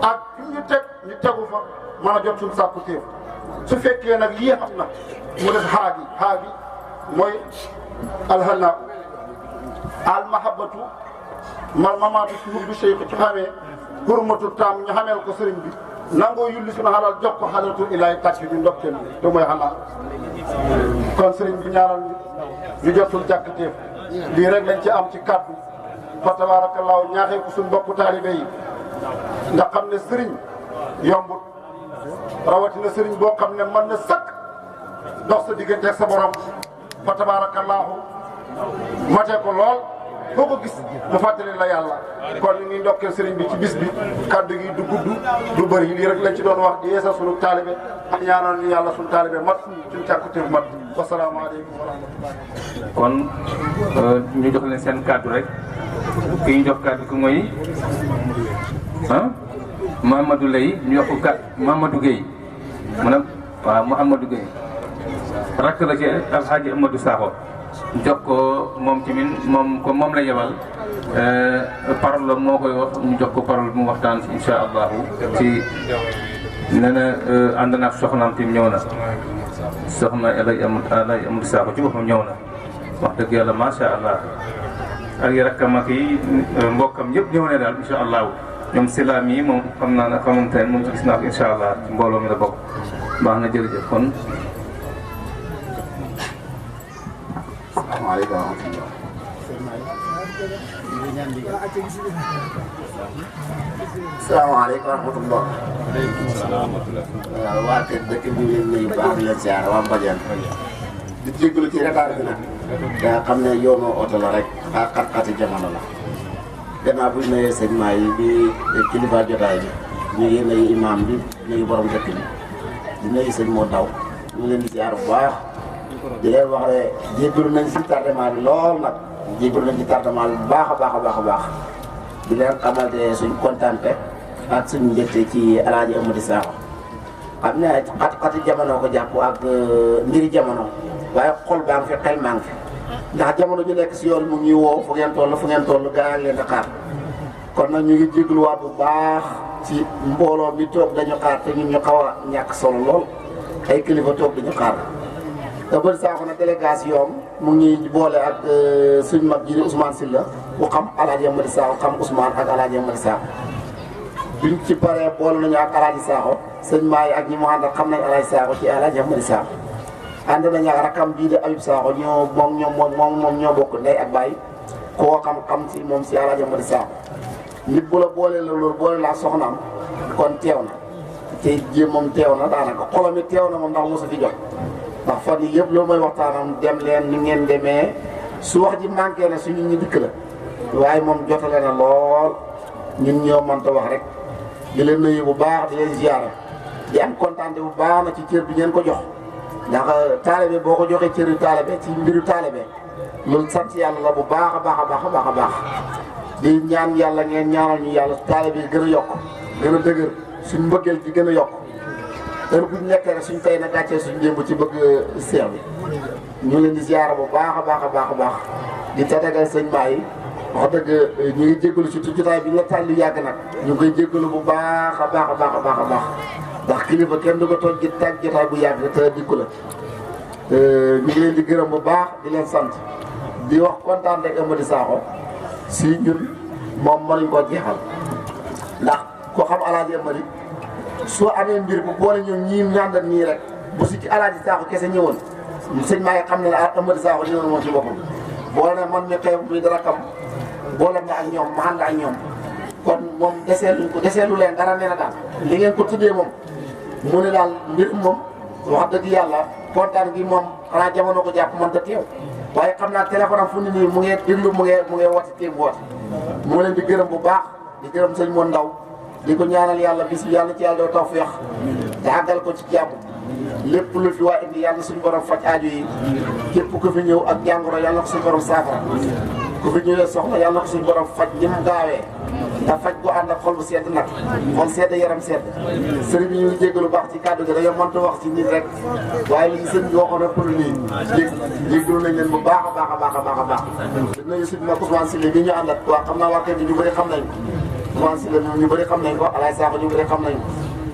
ak fi ñu teg ñu tegu fa mën a jot suñu sàkku téef su fekkee nag lii xam na mu def xaa gi mooy alhanaa al mahabbatu mal mamaatu si hubbi cheikh ci xamee hurmatu taam ñu xameel ko sëriñ bi nangoo yulli suñu xalal jox ko xalatu ilaay tàcc ñu ndokkeel te mooy xanaa kon sëriñ bi ñaanal ñu jotul jàkk téef lii rek lañ ci am ci kàddu fa tabaarakallaahu ñaaxee ko suñu mbokku taalibe yi nga xam ne sëriñ yombut rawatina sëriñ boo xam ne mën na sëkk dox sa diggante ak sa borom fa tabaarakallaahu mate ko lool foo ko gis mu fàttali la yàlla kon ñu ngi ndokkeel sëriñ bi ci bis bi kaddu gi du gudd du bëri lii rek lañ ci doon wax di yeesal sunu taalibe ak ñaanal ñu yàlla sunu taalibe mat suñu càkkutéef mat wasalaamaaleykum wa rahmatullah. kon ñu jox leen seen kaddu rek ki ñu jox kaddu ki mooy Mamadou Lay ñu jox ko Mamadou Gueye mu ne waaw Mouhamadou Gueye rakk la ci Alhaji Amadou Sakho jox ko moom tamit moom la yebal parole moo koy wax ñu jox ko parole mu waxtaan si incha allahu ci nee na ànd naag soxnaam tamit ñëw na soxna Alhaji Amadou Sakho ci boppam ñëw na wax dëgg yàlla macha allah ak yi rakkam ak yi mbokkam yëpp ñëw ne daal incha allahu ñoom silaam yi moom xam naa ne xamante ne moom gis naa ko incha allah ci mbooloo mi la bokk baax na jërëjëf kon. asalaamaaleykum wa rahmatulah. asalaamaaleykum wa rahmatulah. waaw waa kër dëkk bi ñu leen nuyu baax di leen siyaare waa Mbadiane. di jégalu ci retard bi nag. daa xam ne yoonu oto la rek ak xat-xati jamono la. gannaaw bu ñu nuyee sëñ maa yi di kilifa jotaay bi ñu ngi nuyu imaam bi nuyu borom dëkk bi di nuyu sëñ moo daw ñu leen di siyaare bu baax. di leen wax ne jégalu nañ si tardement bi lool nag jégalu nañ ci tardement bi bu baax a baax a baax a baax di leen xamal ne suñ kontaante ak suñ mbégte ci El Hadj Amadou Sakho xam ne xat-xati jamono ko jàpp ak mbiri jamono waaye xol baa ngi fi xel maa ngi fi ndax jamono ju nekk si yoon mu ngi woo fu ngeen toll gaa ngi leen di xaar kon nag ñu ngi jégaluwaat bu baax ci mbooloo mi toog dañu xaar te ñun ñu xaw a ñàkk solo lool ay kilifa toog dañu xaar. Amadou Sakho nag délégation mu ngi boole ak suñ mag ji di Ousmane Sylla ku xam El Hadj Amadou Sakho xam Ousmane ak El Hadj Amadou Sakho biñ ci paree boole nañu ak El Hadj Sakho sëñ Maay ak ñi mu àndal xam nañ El Hadj Sakho ci El Hadj Amadou Sakho ànd nañu ak rakam bii di Habib Sakho moom ñoo bokk ndey ak baay koo xam ci moom si El Hadj Amadou Sakho nit bu la boolee la loolu boole laa soxnaam kon teew na te jéem moom teew na daanaka xolam it teew na moom ndax mosu fi jot. ndax fan yii yëpp loolu mooy waxtaanam dem leen ni ngeen demee su wax ji manqué ne suñu ñu dikk la waaye moom jotale na lool ñun ñoo mënta wax rek di leen nuyu bu baax di leen ziyaara di am kontaan bu baax na ci cër bi ngeen ko jox ndax taalibe boo ko joxee cëru taalibe ci mbiru taalibe loolu sant yàlla la bu baax a baax a baax a baax a baax di ñaan yàlla ngeen ñaanal ñu yàlla taalibe yi gën a yokk gën a dëgër suñ mbëggeel gi gën a yokk heure bu ñu nekkee rek suñ tey na gàccee suñ démb ci bëgg seex bi ñu leen di ziyaara bu baax a baax a baax a baax di tatagal sëñ Maay wax dëgg ñu ngi jéggalu ci jotaay bi nga tàllu yàgg nag ñu ngi koy jéggalu bu baax a baax a baax a baax a baax ndax kilifa kenn du ko toog ji tàgg jotaay bu yàgg te dikku la ñu ngi leen di gërëm bu baax di leen sant di wax kontaan rek Amadou Sakho si ñun moom mënuñ koo jeexal ndax ko xam Alaaji Amadou soo amee mbir bu boole ñoom ñii ñaandal nii rek bu si ci Alaaji Sakho kese ñëwoon sëñ maa ngi xam ne ne Amadou Sakho ñëwoon moom ci boppam boole na man mi xew mi dara kam boole na ak ñoom ma ànd ak ñoom kon moom deseelu leen dara nee na daal li ngeen ko tuddee moom mu ne daal mbir moom wax dëgg yàlla kontaan gi moom xanaa jamono ko jàpp man ta teew waaye xam naa téléphone am fu mu ne nii mu ngi déglu mu ngi woote teew woote mu leen di gërëm bu baax di gërëm sëñ Moon Ndaw di ko ñaanal yàlla bis bi yàlla ci yàlla doo tawfeex te àggal ko ci jàmm lépp lu fi waa indi yàlla suñu borom faj aajo yi képp ku fi ñëw ak jàngoro yàlla ko suñu borom saafara ku fi ñëwee soxla yàlla ko suñu borom faj ni mu gaawee te faj bu ànd ak xol bu sedd nag xol sedd yaram sedd sëriñ bi ñu ngi jéggalu baax ci kàddu gi dañoo mënta wax ci nit rek waaye li ñu sëñ bi waxoon rek pour nii jéggalu nañ leen bu baax a baax a baax a baax a baax dinañu suñu mag Ousmane Sylla bi ñu àndat waaw xam naa waa kër gi ñu bëri xam nañ ko Ousmane Sylla ñu bëri xam nañ ko Alaay Sakho ñu bëri xam nañ ko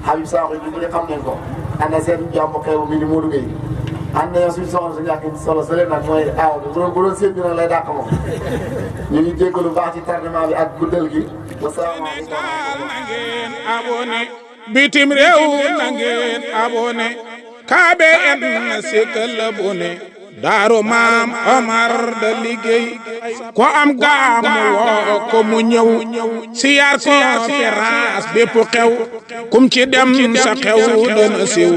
Habib Sakho ñu bëri xam nañ ko ànd seen jàmm xew mi di Modou Gueye ànd na suñu soxla su ñàkk solo sële nag mooy aaw bi bu doon seen bi nag lay dàq moom ñu ngi jéggalu baax ci tardement bi ak guddal gi Sénégal na ngeen abonné bitim réew na ngeen abonné KBN na sikkal abonné Daaru Maam Omar da liggéey ko am gaamu woo ko mu ñëw siyaar conférence bépp xew kum ci dem sa xew dana siw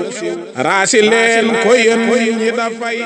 raasi leen ko yéen ñi dafay